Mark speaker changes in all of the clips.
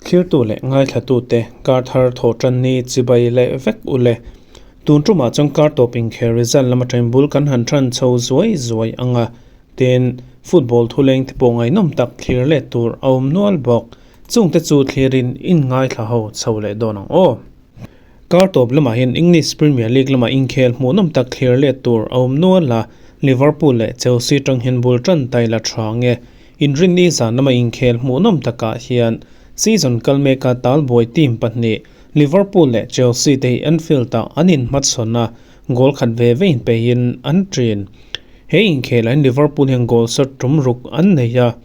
Speaker 1: Thlirtu leh ngaithlatute kar thar thaw tan ni chibai leh vek u le. Tun tumah chuan kar tawp inkhel result lama ṭain bul kan han ṭhan chho zuai zuai ang a, tin, football thuleng te pawh ngaihnawm tak thlir let tur a awm nual bawk. Chungte chu thlirin in ngaithla ho chho leh dawn ang aw. Kar tawp lamah hian English Premier League lamah inkhel hmuhnawm tak thlir let tur a awm nual a, Liverpool leh Chelsea tang hian bul tan tai la tha nge. Inrinni zan lama inkhel hmuhnawm takah hian season kal meka talbuai team pahnih Liverpool leh Chelsea te hi Anfield-ah an inhmachhawn a, goal khat ve ve inpeihin an ṭin. He inkhelah hian Liverpool hian goal shot tum ruk an nei a,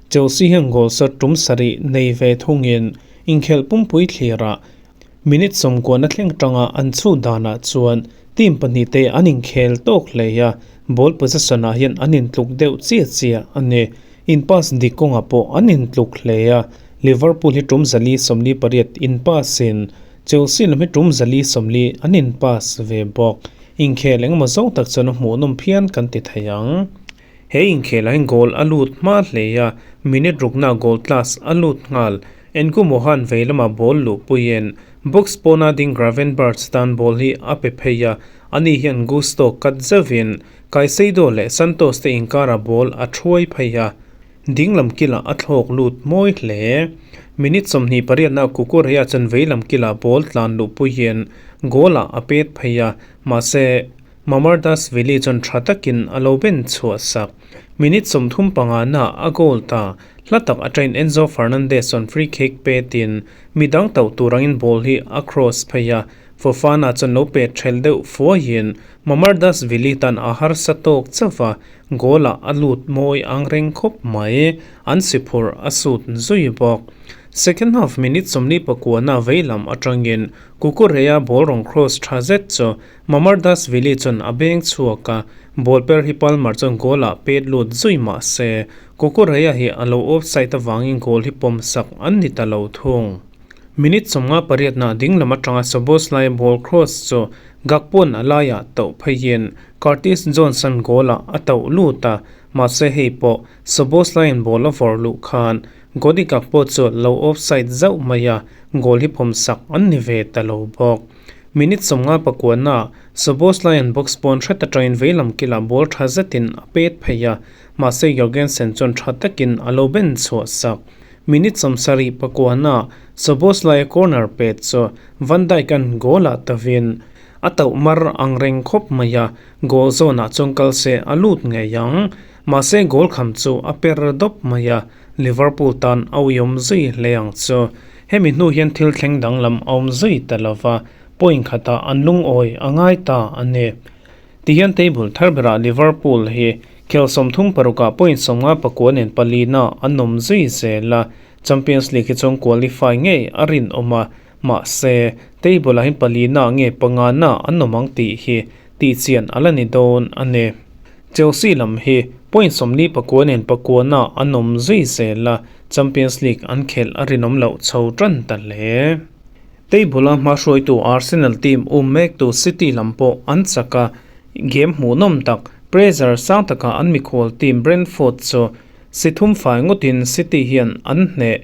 Speaker 1: Chelsea hian goal shot tum sarih nei ve thungin inkhelh pumpui thlirah Minute sawmkuana thleng tanga an chhuh danah chuan team pahnihte an inkhel tawk hle a, ball possession ah hian an intluk deuh chiah chiah a ni. In pass dik kawngah pawh an intluk hle a, Liverpool hi tum 448 in pass in Chelsea lam hi tum 440 an in pass ve bawk. Inkhel engemaw zawng tak chuan a hmuhnawm phian kan ti thei ang. He inkhelah hian goal a lut hma hle a, minute rukna goal class a lut nghal. Enku Mohan vei lama ball luhpuiin box pawna ding Gravenberch tan ball hi a pe phei a, ani hian Gusto cut zeuhin Caicedo leh Santos te inkara ball a thuai phei a, ding lam kilah a thlawk lut mawi hle. Minute 28 na Cucurella chuan vei lam kilah ball tlan luhpuiin goal-ah a pet phei a, mahse, Mamardashvili chuan tha takin a lo ben chhuah sak. Minute 35 na a goal ta. Hla tak atangin Enzo Fernandez chuan free kick petin midang tauh tur angin ball hi a cross phei a, Fofana chuan lo pet thelh deuh fuaiin Mamardashvili tan a harsa tawk chauh a, goal ah a lut mawi ang reng khawp mai. An si phurh a sut zui bawk. Second half minute 49 na veilam atangin Cucurella ball rawn cross tha zet chu Mamardashvili chuan a beng chhuak a, ball per hi Palmer chuan goal ah pet lut zui mah se, Cucurella hi a lo offside avangin goal hi pawm sak an ni ta lo thung. Minute 58 nah ding lam atanga Szoboszlai ball cross chu Gakpo'n a laiah tauh pheiin Curtis Jones-a'n goal ah a tauh lut a, mahse hei pawh Szoboszlai'n ball a vawrh luh khan Cody Gakpo chu lo offside zauh mai a, goal hi pawm sak an ni ve ta lo bawk. Minute 59 na Szoboszlai'n box pawn hret atangin veilam kilah ball tha zetin a pet phei a, mahse Jorgensen chuan tha takin a lo ben chhuah sak. Minute 79 na Szoboszlaia corner pet chu Van Dijk-a'n goal-ah tavin a tauh mar ang reng khawp mai a, goal zawnah chuan kal se a lut ngei ang. Mahse goal kham chu a per dawp mai a, Liverpool tan a uiawm zui hle ang chu. Hemi hnu hian thil thleng danglam a awm zui ta lova, point khatah an lungawi a ngai ta a ni. Tihian table thar berah Liverpool hi khel 36 ah point 59 nen palina an awm zui zel a, Champions League hi chuan qualify ngei a rinawm a, mahse table ah hian palina nge pangana an awm ang tih hi tihchian a la ni dawn a ni. Chelsea lam hi point 49 nen pakuana an awm zui zel a, Champions League an khelh a rinawm loh chho tan ta hle. Table a hmahruaitu Arsenal team um mektu City lam pawh an chak a, game hmuhnawm tak pressure sang taka an mikhual team Brentford chu si thum fai ngawtin City hian an hneh.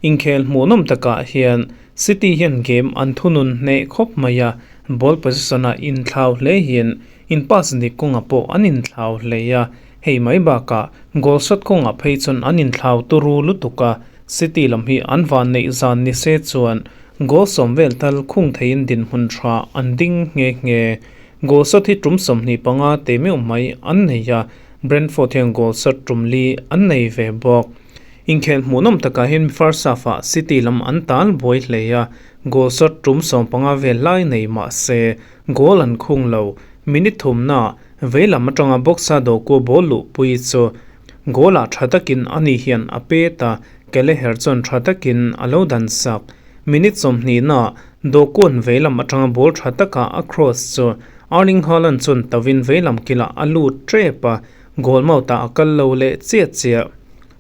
Speaker 1: Inkhel hmuhnawm takah hian City hian game an thunun hneh khawp mai a, ball possession ah inthlau hle hian In pass dik kawngah pawh an inthlau hle a, hei mai bakah goal shot kawngah phei chuan an inthlau turu lutuk a, City lam hi an van neih zan ni se chuan goal sawm vel tal khung theiin dinhmun tha an ding nghe nghe. Goal shot hi tum 25 te meuh mai an nei a, Brentford hian goal shot tum li an nei ve bawk. Inkhel hmuhnawm takah hian first half ah City lam an tal buai hle a, goal shot tum 15 vel lai nei mah se Goal an khung lo. Minute thumna veilam atanga box-a dawhku ball luhpui chu goal-ah tha takin ani hian a pet a, Kelleher chuan tha takin a lo dan sak. Minute 20 na dawhkuan veilam atanga ball tha taka a cross chu Erling Haaland chuan tawin veilam kilah a lut tep a, goal mouth-ah a kal lo leh chiah chiah.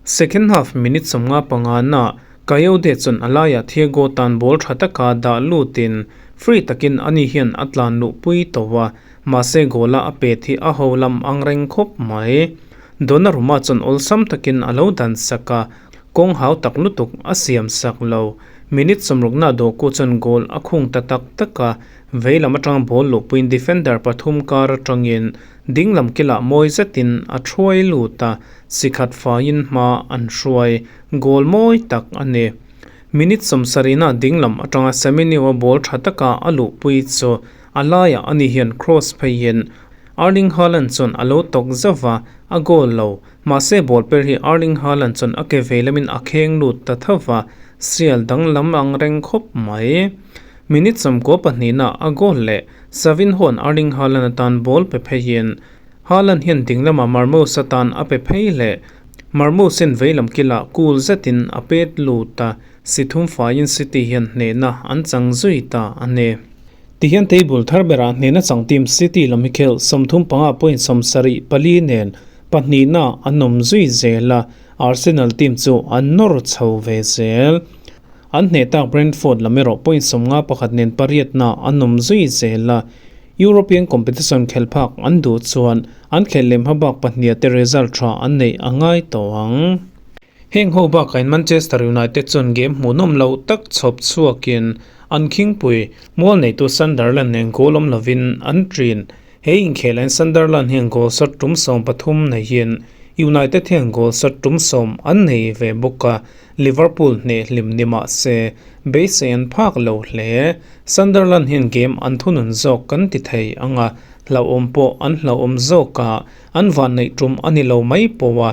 Speaker 1: Second half minute 55 na Kayode chuan a laiah Thiago tan ball tha taka dah lutin free takin ani hian a tlan luhpui tawh a, mahse goal-a a pet hi a ho lam ang reng khawp mai. Donnarumma chuan awlsam takin a lo dan sak a, kawng hau tak lutuk a siam sak lo. Minute sawmrukna Doku chuan goal a khung ta tak tak a, vei lam atanga ball luhpuiin defender pathum kar atangin ding lam kilah mawi zetin a thuai lut a, sikhat faiin hma an hruai. Goal mawi tak a ni. Minute sawmsarihna ding lam atanga Semenyo-a ball tha taka a luhpui chu a laiah ani hian cross pheiin Erling Haaland chuan a lo tawk zauh va, a goal lo. Mahse ball per hi Erling Haaland chuan a ke vei lamin a kheng lut ta tho va, sial danglam ang reng khawp mai. Minute 12na a goal leh Savinho-a'n Erling Haaland atan ball pe pheiin Haaland hian ding lamah Marmoush atan a pe phei leh Marmoush-in vei lam kilah cool zetin a pet lut a, si thum faiin City hian hnehna an chang zui ta a ni. Tihian table thar berah hnehna chang team City lam hi khelh 35 point 74 nen pahnihna an awm zui zel a, Arsenal team chu an nawr chho ve zel. An hneh tak Brentford lam erawh point 51 nen pariatna an awm zui zel a, European competition khelh phak an duh chuan an khelh lem hma bak pahniha te result tha an neih a ngai tawh ang. Heng ho bakain Manchester United chuan game hmuhnawm lo tak chhawp chhuakin an khingpui mual neitu Sunderland nen goal awm lovin an ṭin. He inkhelh ain Sunderland hian goal shot tum 13 neihin United hian goal shot tum 10 an nei ve bawk a, Liverpool hneh hlim ni mah se beisei an phak lo hle. Sunderland hian game an thunun zawk kan ti thei ang a, hlauhawm pawh an hlauhawm zawk a, an vanneih tum a ni lo mai pawh a,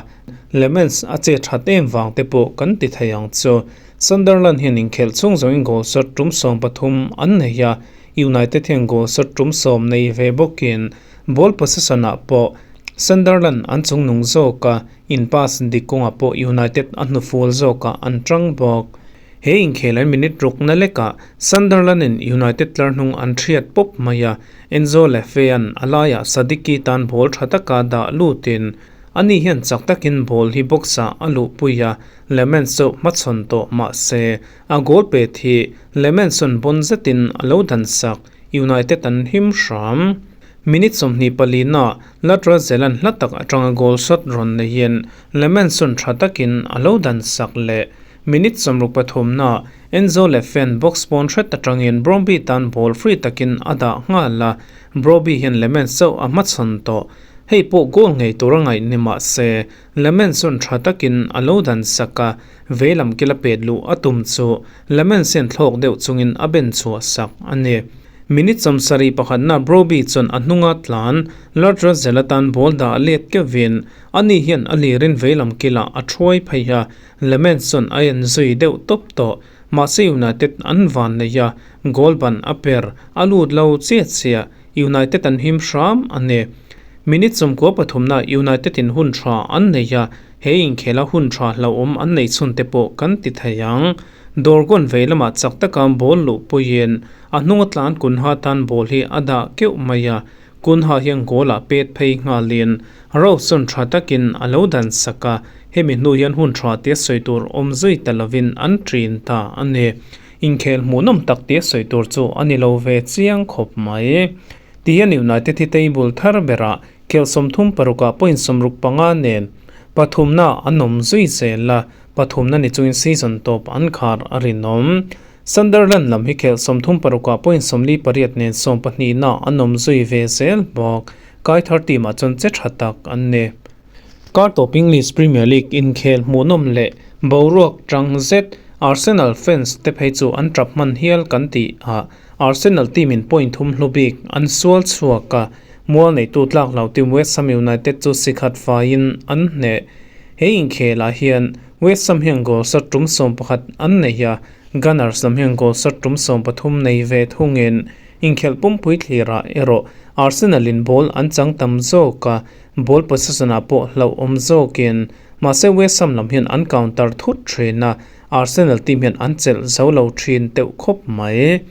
Speaker 1: Lemens a che that em vang te pawh kan ti thei ang chu. Sunderland hian inkhelh chhung zawngin goal shot tum 13 an nei a, United hian goal shot tum 10 nei ve bawkin ball possession ah pawh Sunderland an chungnung zawk a, in pass dik kawngah pawh United a hnufual zawkah an tang bawk. He inkhelh an minute rukna lekah Sunderland in United tlar hnung an thiat pawp mai a, Enzo Le Fay-a'n a laiah Sadiki tan ball tha taka dah lutin Ani hian chak takin ball hi box-ah a luhpui a, Lemens chu hmachhawn tawh mah se, a goal pet hi Lemens-a'n bawn zetin a lo dan sak, United an him hram. Minute 24 na Lateral Zealand hla tak atanga goal shot rawn neiin Lemens-a'n tha takin a lo dan sak leh. Minute 63 na Enzo Le Fen box pawn hret atangin Bromby tan ball free takin a dah nghal a, Broby hian Lemens chauh a hmachhawn tawh. Hei pawh goal ngei tur a ngaih ni mah se, Lemens chuan tha takin a lo dan sak a, vei lam kila pet luh a tum chu Lemens hian thlawk deuh chungin a ben chhuah sak a ni. Minute 71 na Broby chuan a hnunga tlan Lord Russell atan ball dah let keuhin ani hian a lirin vei lam kilah a thuai phei a, Lemens chuan a en zui deuh tawp tawh. Mahse United an van nei a, goal ban a per a lut lo chiah chiah. United an him hram a ni. Minute 93 na United in hun tha an nei a, he inkhela hun tha hlauhawm an nei chhun te pawh kan ti thei ang. Dorgon vei lamah chak taka ball luhpuiin a hnunga tlan Kunha tan ball hi a dah keuh mai a, Kunha hian goal ah pet phei nghalin Rose chuan tha takin a lo dan sak a, hemi hnu hian hun tha tia sawi tur awm zui ta lovin an ṭin ta a ni. Inkhel hmuhnawm tak tia sawi tur chu a ni lo ve chiang khawp mai. Tihian United hi table thar berah khel 36 ah point 65 nen pathumna an awm zui zel a, pathumna ni chungin season tawp an khar a rinawm. Sunderland lam hi khel 36 ah point 48 nen 12 na an awm zui ve zel bawk. Kai thar team ah chuan che tha tak an ni. Kar tawp English Premier League inkhel hmuhnawm leh boruak tang zet Arsenal fans te phei chu an tap hman hial kan ti a, Arsenal team in point thum hlu bik an sual chhuak a, mual neitu tlak lo team West Ham United chu sikhat faiin an hneh. He inkhelah hian West Ham hian goal shot tum 11 an nei a, Gunners lam hian goal shot tum 13 nei ve thungin inkhelh pumpui thlirah erawh Arsenal in ball an chang tam zawk a, ball possession ah pawh hlauhawm zawkin mahse West Ham lam hian an counter thut thin a, Arsenal team hian an chelh zo lo thin teuh khawp mai.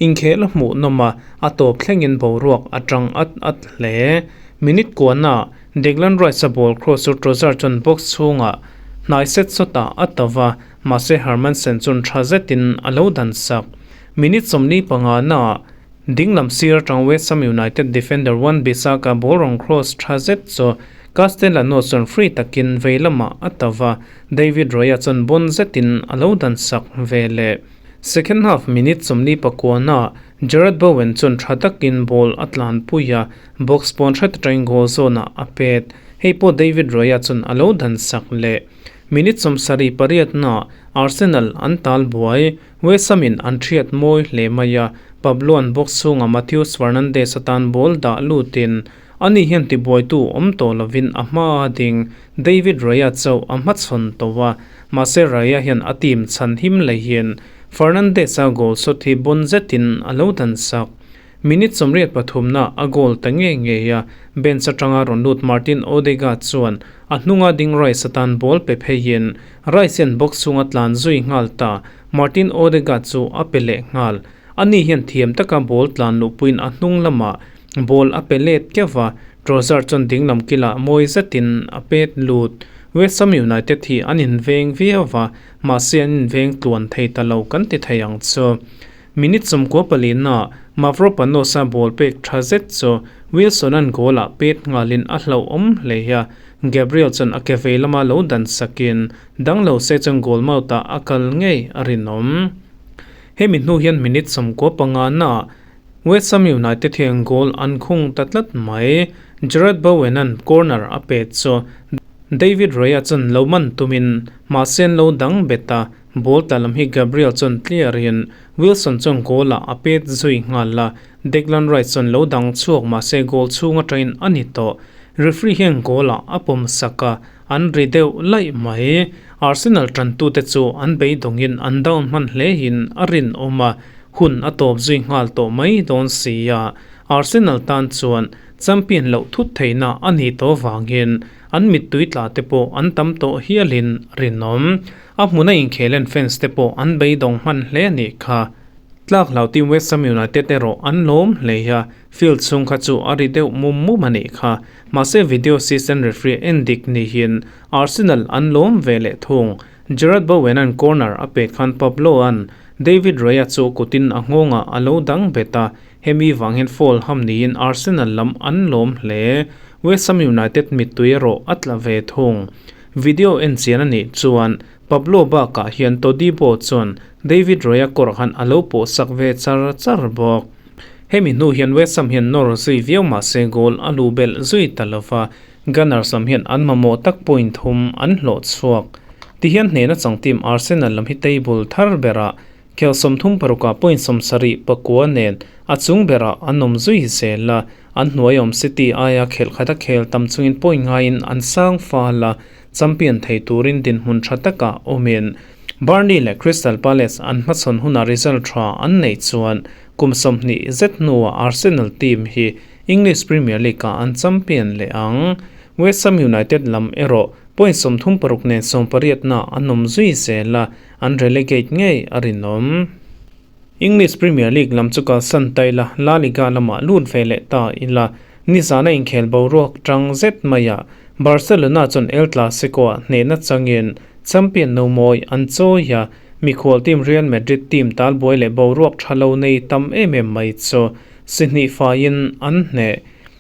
Speaker 1: Inkhel a hmuhnawm a, a tawp thlengin boruak a tang at at hle. Minute kuana Declan Rice a ball cross chu Trossard chuan box chhungah hnai set sawtah a to va, mahse Hermansen chuan tha zetin a lo dan sak. Minute 45 na ding lam sir atang West Ham United defender Wan Bissaka ball rawn cross tha zet chu Castellanos chuan free takin vei lamah a ta va, David Raya chuan bawn zetin a lo dan sak ve leh. Second half minute 49 naah Jarrod Bowen chuan tha takin ball a tlanpui a, box pawn hret atangin goal zawnah a pet. Hei pawh David Raya chuan a lo dan sak leh. Minute 78 naah Arsenal an tal buai. West Ham in an thiat mawi hle mai a, Pablo-a'n box chhungah Matheus Fernandes atan ball dah lutin ani hian tibuaitu awm tawh lovin a hmaa ding David Raya chauh a hmachhawn tawh a, mahse Raya hian a team chhan him leihin Fernandes-a goal shot hi bawn zetin a lo dan sak. Minute 83 na a goal ta ngei ngei a, bench atanga rawn lut Martin Odegaard chuan a hnunga ding Rice atan ball pe pheiin Rice hian box chhunga tlan zui nghal ta, Martin Odegaard chu a pe leh nghal. Ani hian thiam taka ball tlan luhpuiin a hnung lamah ball a pe let keuh va, Trossard chuan dinglam kilah mawi zetin a pet lut. West Ham United hi an inveng viau va, mahse an inveng tluan thei ta lo kan ti thei ang chu. Minute 94 na Mavropanos-a ball pek tha zet chu Wilson-a'n goal-ah pet nghalin a hlauhawm hle a, Gabriel chuan a ke vei lama lo dan sakin dang lo se chuan goal mouth-ah a kal ngei a rinawm. Hemi hnu hian minute 95 na West Ham United hian goal an khung ta tlat mai. Jarrod Bowen-a'n corner a pet chu David Raya chuan lo man tumin mahse an lo dang bet a, ball tla lam hi Gabriel chuan clear-in Wilson chuan goal-ah a pet zui nghal a, Declan Rice chuan lo dang chhuak mahse goal chhung atangin a ni tawh. Referee hian goal-ah a pawm sak a, an ri deuh laih mai. Arsenal tantute chu an beidawngin an down hman hlehin a rinawm a, hun a tawp zui nghal tawh mai dawn si a. Arsenal tan chuan champion loh thut theihna a ni tawh vangin an mittui tla te pawh an tam tawh hialin rinawm. A hmuna inkhelen fans te pawh an beidawng hman hle a nih kha. Tlak hlau team West Ham United erawh an lawm hle a, field chhung kha chu a ri deuh mum mum a nih kha. Mahse video assistant referee en dik nihin Arsenal an lawm ve leh thung. Jarrod Bowen-a'n corner a pek khan Pablo-a'n David Raya chu kutin a nghawngah a lo dang bet a, hemi vang hian foul ham niin Arsenal lam an lawm hle. West Ham United mittui erawh a tla ve thung. Video en chian a nih chuan Pablo bakah hian Todibo chuan David Raya kawr khan a lo pawh sak ve char char bawk. Hemi hnu hian West Ham hian nawr zui viau mahse goal a lu belh zui ta lova, Gunners lam hian an mamawh tak point thum an hlawh chhuak. Tihian hnehna chang team Arsenal lam hi table thar berah khel 36 ah point 79 nen a chung berah an awm zui zel a, an hnuai awm City aia khelh khata khel tam chungin point ngaiin an sang fal a, champion thei turin dinhmun tha takah awmin Burnley leh Crystal Palace an hmachhawn hunah result tha an nei chuan kum 20 zet hnuah Arsenal team hi English Premier League-ah an champion leh ang. West Ham United lam erawh point 36 nen 18 na an awm zui zel a, an relegate ngei a rinawm. English Premier League lam chu kalsan ta ila, La Liga lamah lut ve leh ta ila, nizana inkhel boruak tang zet maiah Barcelona chuan El Clasico-ah hnehna changin champion no mawi an chawi a, mikhual team Real Madrid team talbuai leh boruak tha lo nei tam em em mai chu si hnih faiin an hneh.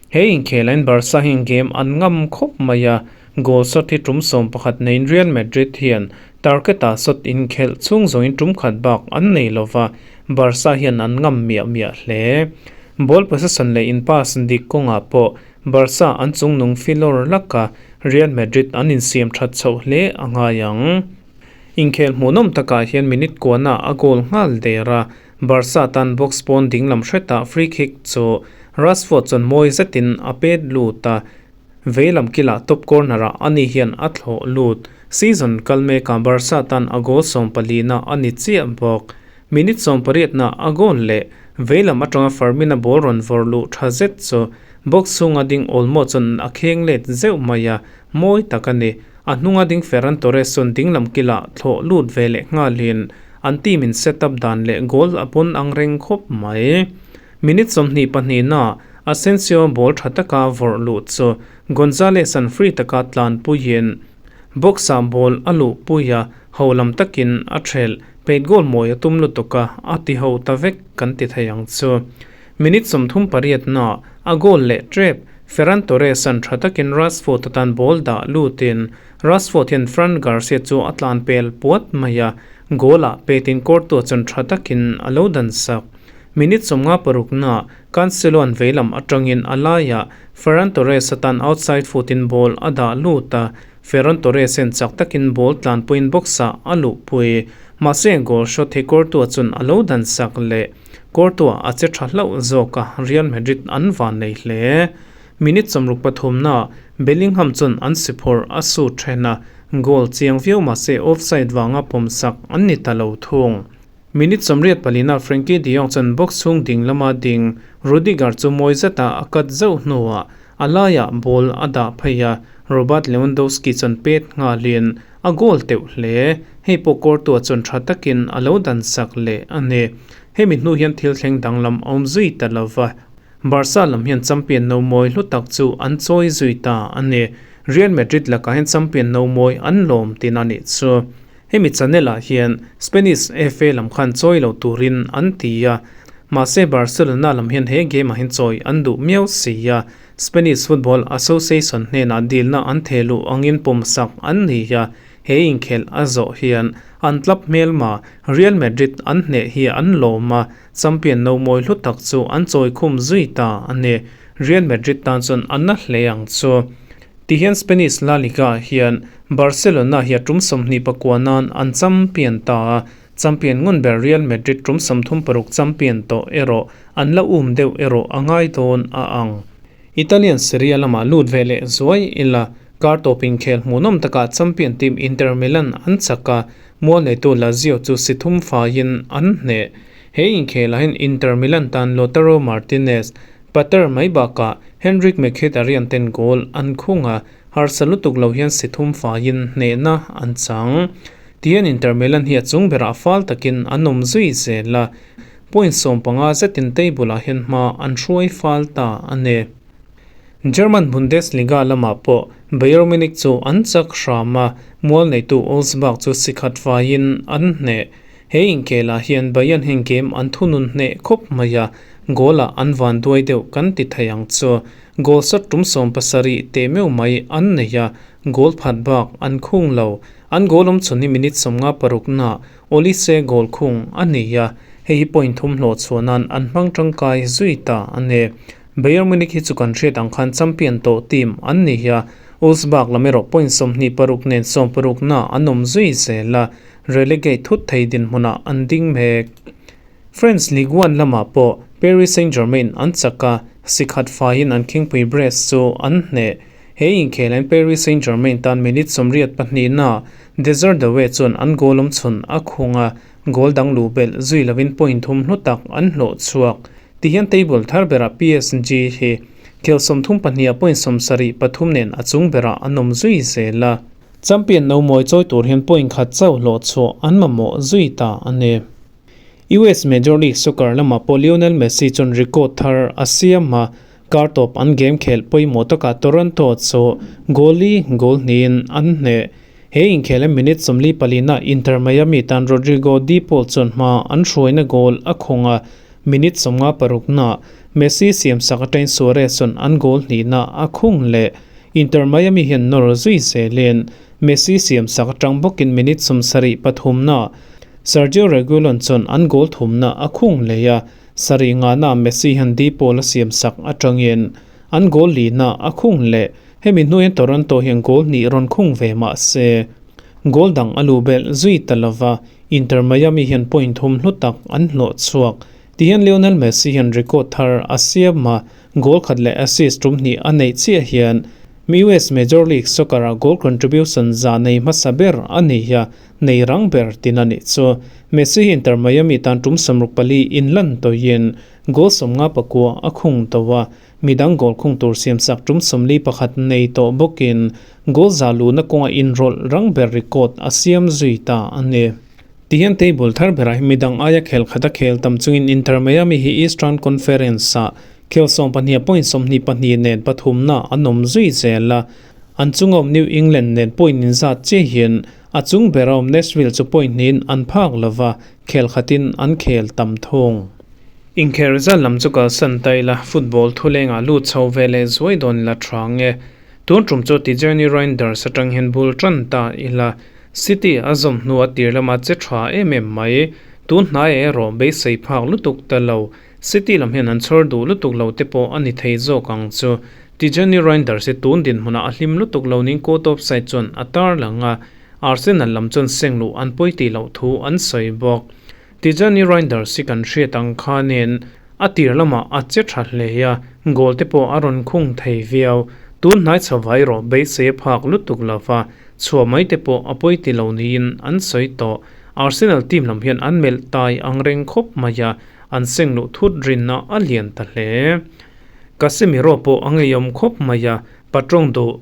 Speaker 1: He inkhelain Barca hian game an ngam khawp mai a, goal shot hi tum 11 neiin Real Madrid hian target-ah shot inkhelh chhung zawngin tum khat bak an nei lova, Barca hian an ngam miah miah hle. Ball possession leh in pass dik kawngah pawh Barca an chungnung filawr laka Real Madrid an insiam that chhoh hle a ngai ang. Inkhel hmuhnawm takah hian minute kuana a goal nghal der a, Barca tan box pawn dinglam hretah free kick chu Rashford chuan mawi zetin a pet lut a, veilam kilah top corner-ah ani hian a thlawh lut. Season kal mekah Barca tan a goal 14 na a ni chiah bawk. Minute 80 na a goal leh veilam atanga Fermin-a ball rawn vawr luh tha zet chu box chhunga ding Olmo chuan a kheng let zeuh mai a, mawi tak a ni. A hnunga ding Ferran Torres chuan dinglam kilah thlawh lut ve leh nghalin an team in set up dan leh goal a pawn ang reng khawp mai. Minute 22 na Asensio ball tha taka vawrh luh chu Gonzalez an free taka tlan puiin box-ah ball a luh pui a, ho lam takin a thelh pet goal mawi a tum lutuk a, a ti ho ta vek kan ti thei ang chu. Minute 38 na a goal leh trep. Ferran Torres-a'n tha takin Rashford atan ball dah lutin Rashford hian Fran Garcia chu a tlan pel puat mai a, goal-ah petin Courtois chuan tha takin a lo dan sak. Minute 56 naah Cancelo-a'n veilam atangin a laiah Ferran Torres atan outside foot-in ball a dah lut a, Ferran Torres hian chak takin ball tlanpuiin box-ah a luhpui. Mahse goal shot hi Courtois chuan a lo dan sak leh. Courtois a che tha hlauh zawk a, Real Madrid an van nei hle. Minute 63 naah Bellingham chuan an si phawrh a su then a, goal chiang viau mahse offside vanga pawmsak an ni ta lo thung. Minute 84 naah Frenkie de Jong chuan box chhung ding lama ding Rudiger chu mawi zeta a cut zauh hnuah a laiah ball a dah phei a, Robert Lewandowski chuan pet nghalin a goal teuh hle. Hei pawh Courtois chuan tha takin a lo dan sak leh a ni. Hemi hnu hian thil thleng danglam a awm zui ta lova. Barca lam hian champion no mawi hlu tak chu an chawi zui ta a ni. Real Madrid lakah hian champion no mawi an lawm tin a nih chu. Hemi channel ah hian Spanish FA lam khan chawi lo turin an ti a. Mahse Barcelona lam hian he game ah hian chawi an duh miau si a. Spanish Football Association hnenah dilna an thehluh angin pawmsak an ni a. He inkhelh a zawh hian an club hmelma Real Madrid an hneh hi an lawm a, champion no mawi hlu tak chu an chawi khum zui ta a ni. Real Madrid tan chuan an na hle ang chu. Tihian Spanish La Liga hian Barcelona hi a tum 29 nan an champion ta a, champion ngun ber Real Madrid tum 36 champion tawh erawh an la um deuh erawh a ngai dawn a ang. Italian Serie A lamah lut ve leh zuai ila, kar tawp inkhel hmuhnawm takah champion team Inter Milan an chak a, mual neitu Lazio chu si thum faiin an hneh. He inkhelah hian Inter Milan tan Lautaro Martinez, Pater mai bakah Henrikh Mkhitaryan ten goal an khung a, harsa lutuk lo hian si thum faiin hnehna an chang. Tihian Inter Milan hi a chung berah fal takin an awm zui zel a, point 15 zetin table ah hian hma an hruai fal ta a ni. German Bundesliga lamah pawh Bayern Munich chu an chak hram a, mual neitu Augsburg chu si khat faiin an hneh. He inkhelah hian Bayern hian game an thunun hneh khawp mai a, goal ah an van duai deuh kan ti thei ang chu. Goal shot tum 70 teh meuh mai an nei a, goal phat bak an khung lo. An goal awm chhun hi minute 56 naah Olise goal khung a ni a, hei hi point thum hlawh chhuahnan an hmang tangkai zui ta a ni. Bayern Munich hi chu kan hriat ang khan champion tawh team an ni a, Augsburg lam erawh point 26 nen 60 na an awm zui zel a, relegate thut thei dinhmunah an ding mek. French Ligue 1 lamah pawh Paris Saint-Germain an chak a, si khat faiin an khingpui Brest chu an hneh. He inkhelin Paris Saint-Germain tan minute 82 naah Desire Doue chuan an goal awm chhun a khung a, goal dang luh belh zui lovin point thum hlu tak an hlawh chhuak. Tihian table thar berah PSG hi khel 32 ah point 73 nen a chung berah an awm zui zel a. Champion no mawi chawi tur hian point khat chauh hlawh chhuah an mamawh zui ta a ni. US Major League Soccer lamah pawh Lionel Messi chuan record thar a siam a, kar tawp an game khelh pawimawh takah Toronto chu goal li goal hnihin an hneh. He inkhelh minute 44 naah Inter Miami tan Rodrigo De Paul chuan hma an hruaina goal a khung a, minute 56 naah Messi siam sak atangin Suarez chuan an goal hnihna a khung leh. Inter Miami hian nawr zui zelin Messi siam sak atang bawkin minute 73 naah Sergio Reguilon chuan an goal thumna a khung leh a, 7 naah Messi hian De Paul a siam sak atangin an goal lina a khung leh. Hemi hnuaiin Toronto hian goal hnih rawn khung ve mahse goal dang a luh belh zui ta lova, Inter Miami hian point thum hlu tak an hlawh chhuak. Tihian Lionel Messi hian record thar a siam a, goal khat leh assist tum hnih a neih chiah hian US Major League Soccer ah goal contribution za nei hmasa ber a ni a, nei rang ber tin a nih chu. Messi hi Inter Miami tan tum 64 inlan tawhin goal 59 a khung tawh a, midang goal khung tur siam sak tum 41 nei tawh bawkin goal za luhna kawnga inrawlh rang ber record a siam zui ta a ni. Tihian table thar berah hi midang aia khel khata khel tam chungin Inter Miami hi Eastern Conference ah khel 12 point 22 nen pathumna an awm zui zel a, an chunga awm New England nen point inzat chiah hian a chung bera awm Nashville chu point hnihin an phak lova, khel khatin an khel tam thung. Inkher zan lam chu kalsan ta ila, football thulengah lut chho ve leh zuai dawn ila tha ang e. Tun tum chu Tijjani Reijnders atang hian bul tan ta ila, City a zawm hnu a tir lama che tha em em mai. Tun hnai erawh beisei phak lutuk ta lo. City lam hian an chhawr duh lutuk lo te pawh a ni thei zawk ang chu. Tijjani Reijnders hi tun dinhmunah a hlim lutuk lo ning court offside chuan a tarlang a, Arsenal lam chuan seng luh an pawi tih loh thu an sawi bawk. Tijjani Reijnders hi kan hriat ang khanin a tir lamah a che tha hle a, goal te pawh a rawn khung thei viau. Tun hnai chhavai rawh beisei a phak lutuk lova, chhuah mai te pawh a pawi ti lo niin an sawi tawh. Arsenal team lam hian an melh tai ang reng khawp mai a, an seng luh thut rinna a lian ta hle. Casemiro pawh a ngeiawm khawp mai a, patrawng duh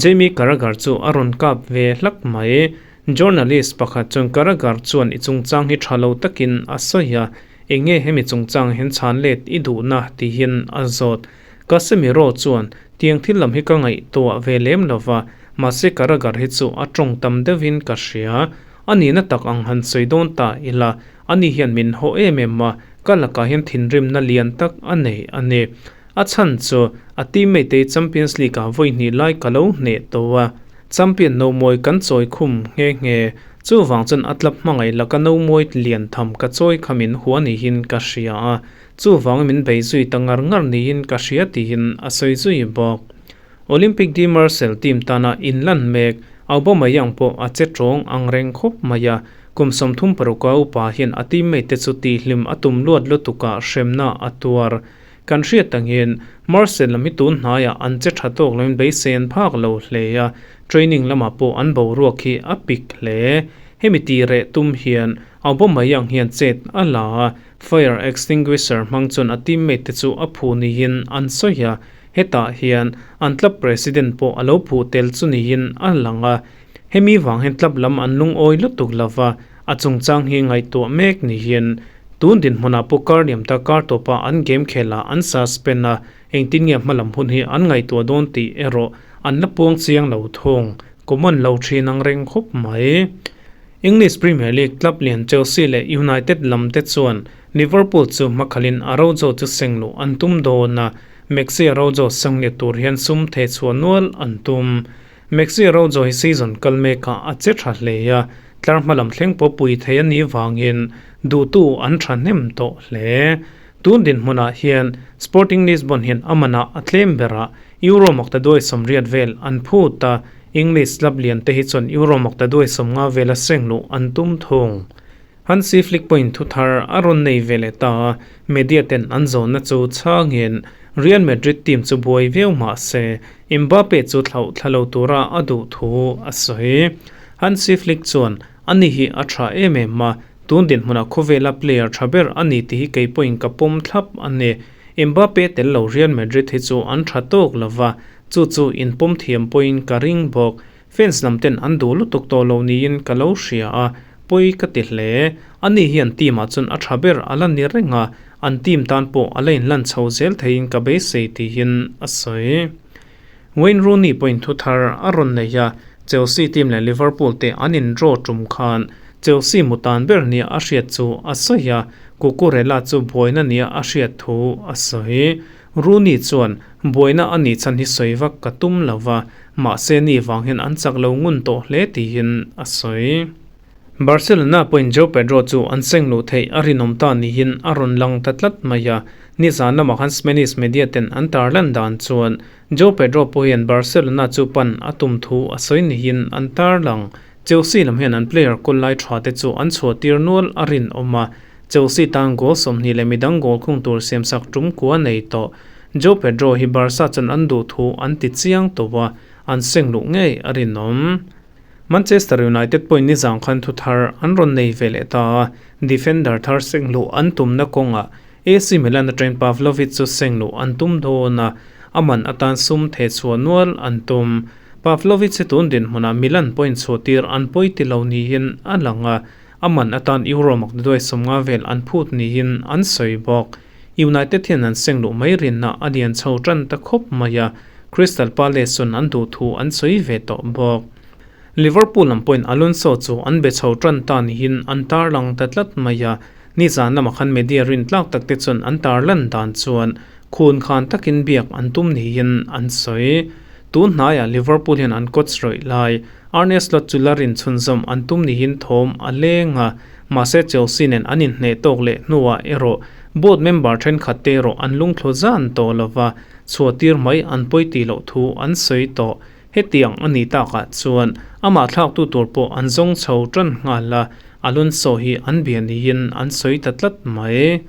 Speaker 1: Jamie Carragher chu a rawn kap ve hlak mai. Journalist pakhat chuan Carragher chuan i chungchang hi tha lo takin a sawi a, eng nge hemi chungchang hian chhan let i duhna tihin a zawt. Casemiro chuan, Tiang thil lam hi ka ngaihtuah ve lem lo va, mahse Carragher hi chu a tawng tam deuhin ka hria. A nihna tak ang han sawi dawn ta ila, ani hian min haw em em a, ka lakah hian thinrimna lian tak a nei a ni. A chhan chu a teammate Champions League ah vawi hnih lai ka lo hneh tawh a, champion no mawi kan chawi khum nghe nghe. Chuvang chuan a tlap hmangaih laka no mawi lian tham ka chawi kha min hua niin ka hria a, chuvang min bei zui ta ngar ngar niin ka hria tiin a sawi zui bawk. Olympique de Marseille team tana inlan mek Aubameyang pawh a che tawng ang reng khawp mai a, kum 36 a upa hian a teammate te chu tihhlim a tum luat lutukah hremna a tuar. Kan hriat angin Marseille lam hi tun hnaiah an che tha tawk loin beisei an phak lo hle a, training lamah pawh an boruak hi a pik hle. Hemi tih reh tum hian Aubameyang hian chet a la a, fire extinguisher hmang chuan a teammate te chu a phu niin an sawi a, hetah hian an club president pawh a lo phu tel chu niin a lang a. Hemi vang hian club lam an lungawi lutuk lova, a chungchang hi ngaihtuah mek niin Tun dinhmunah pawh kar liam ta kar tawpa an game khelah an suspend a, engtin nge hmalam hun hi an ngaihtuah dawn tih erawh an la puang chiang lo thung. Common lo thin ang reng khawp mai. English Premier League club lian Chelsea leh United lam te chuan Liverpool chu hmakhalin Araujo chu seng luh an tum dawn a, Maxi Araujo seng let tur hian sum theh chhuah nual an tum. Maxi Araujo hi season kal mekah a che tha hle a, tlar hma lam thleng pawh pui thei a nih vangin duhtu an tha hnem tawh hle. Tun dinhmunah hian Sporting Lisbon hian a manah a tlem berah Euro makta duai 80 vel an phut a, English club lian te hi chuan Euro makta duai 50 vela seng luh an tum thung. Hansi Flick pawhin thu thar a rawn nei ve leh ta a, media ten an zawnna chu chhangin Real Madrid team chu buai viau mah se Mbappe chu thlauh thla lo tura a duh thu a sawi. Hansi Flick chuan, Ani hi a tha em em a, tun dinhmunah khawvela player tha ber a ni tih hi kei pawhin ka pawm thlap a ni. Mbappe tel lo Real Madrid hi chu an tha tawk lo va, chu chu inpawm thiam pawhin ka ring bawk. Fans lam ten an duh lutuk tawh lo niin ka lo hria a, pawi ka ti hle. Ani hian team ah chuan a tha ber a la ni reng a, an team tan pawh a la inlan chho zel theiin ka beisei tiin a sawi. Wayne Rooney pawhin thu thar a rawn nei a, Chelsea team leh Liverpool te an in draw tum khan Chelsea mutan ber nia a hriat chu a sawi a, Cucurella chu buaina nia a hriat thu a sawi. Rooney chuan, Buaina a nih chhan hi sawi vak ka tum lo va, mahse ni vang hian an chak lo ngun tawh hle tiin a sawi. Barcelona pawhin Joao Pedro chu an seng luh theih a rinawm ta niin a rawn lang ta tlat mai a, nizan lamah khan Spanish media ten an tarlan dan chuan Joao Pedro pawh hian Barcelona chu pan a tum thu a sawi niin an tarlang. Chelsea lam hian an player kawl lai tha te chu an chhuah tir nual a rinawm a, Chelsea tan goal 20 leh midang goal khung tur siamsak tum kua nei tawh. Joao Pedro hi Barca chuan an duh thu an ti chiang tawh a, an seng luh ngei a rinawm. Manchester United pawhin nizang khan thu thar an rawn nei ve leh ta a, defender thar seng luh an tumna kawngah AC Milan atangin Pavlovic chu seng luh an tum dawn a, a man atan sum theh chhuah nual an tum. Pavlovic hi tun dinhmunah Milan pawhin chhuahtir an pawi ti lo niin a lang a, A man atan Euro mak duai 50 vel an phut niin an sawi bawk. United hian an seng luh mai rinna a lian chho tan ta khawp mai a, Crystal Palace chuan an duh thu an sawi ve tawh bawk. Liverpool lam pawhin Alonso chu an be chho tan ta niin an tarlang ta tlat mai a. Nizan lamah khan media rintlak tak te chuan an tarlan dan chuan khun khan takin biak an tum niin an sawi. Tun hnaiah Liverpool hian an coach rawih lai Arne Slot chu la rin chhunzawm an tum niin thawm a leng a, mahse Chelsea nen an inhneh tawk leh hnuah erawh board member thenkhat te erawh an lungthlu zan tawh lova, chhuahtir mai an pawi tih loh thu an sawi tawh. Hetiang a nih takah chuan amah thlaktu tur pawh an zawng chho tan nghal a, Alonso hi an bia niin an sawi ta tlat mai.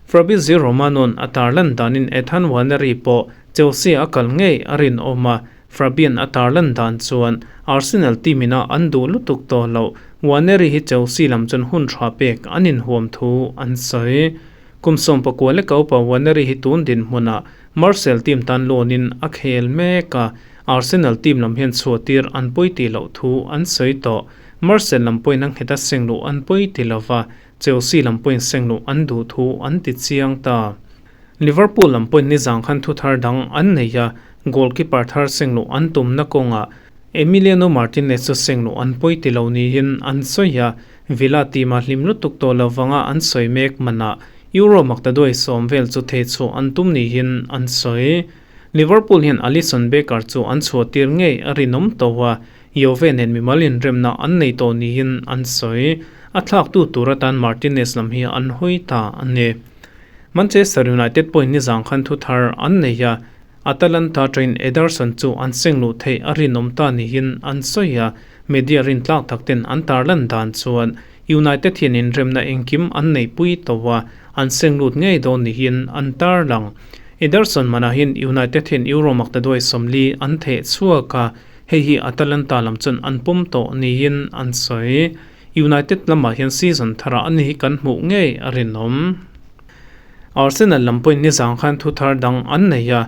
Speaker 1: Fabrizio Romano-a'n a tarlan danin Ethan Nwaneri pawh Chelsea a kal ngei a rinawm a, Fabian a tarlan dan chuan Arsenal team ina an duh lutuk tawh loh Nwaneri hi Chelsea lam chuan hun tha pek an inhuam thu an sawi. Kum 19 leka upa Nwaneri hi tun dinhmunah Marseille team tan loan-in a khel mek a, Arsenal team lam hian chhuahtir an pawi tih loh thu an sawi tawh. Marseille lam pawhin a nghet a seng luh an pawi ti lova, Chelsea lam pawhin seng luh an duh thu an ti chiang ta. Liverpool lam pawhin nizang khan thu thar dang an nei a, goalkeeper thar seng luh an tumna kawngah Emiliano Martinez chu seng luh an pawi ti lo niin an sawi a, Villa team-a hlim lutuk tawh lo vanga an sawi mek manah Euro maktaduai sawm vel chu thei chhuah an tum niin an sawi. Liverpool hian Alisson Becker chu an chhuahtir ngei a rinawm tawh a, Juve nen mimal inremna an nei tawh niin an sawi. A thlaktu tur atan Martinez lam hi an hawi ta a ni. Manchester United pawhin nizang khan thu thar an nei a, Atalanta train Ederson chu an seng luh theih a rinawm ta niin an sawi a, media rintlak tak ten an tarlan dan chuan United hian inremna engkim an neihpui tawh a, an seng lut ngei dawn niin an tarlang. Ederson manah hian United hian Euro maktaduai 40 an theh chhuak a, hei hi Atalanta lam chuan an pawm tawh niin an sawi. United lamah hian season tharah a ni hi kan hmuh ngei a rinawm. Arsenal lam pawhin nizang khan thu thar dang an nei a,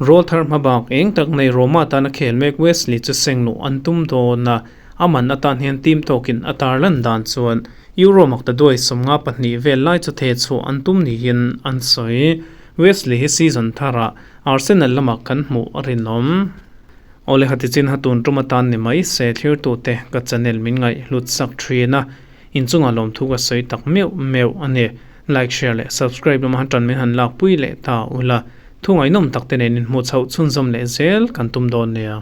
Speaker 1: Rawl thar hma bak eng tak nei Roma tana khel mek Wesley chu seng luh an tum dawn a, a man atan hian team tawkin a tarlan dan chuan Euro maktaduai 52 vel lai chu theh chhuah an tum niin an sawi. Wesley hi season tharah Arsenal lamah kan hmuh a rinawm. Awle hati chin ha tun tum atan ni mai se thlirtute ka channel min ngaih hlut sak thin a, inchungah lawmthu ka sawi tak meuh meuh a ni. Like, share leh subscribe lama han tan min han lakpui leh ta ula, thu ngaihnawm tak te nen inhmuh chhoh chhunzawm leh zel kan tum dawn nia.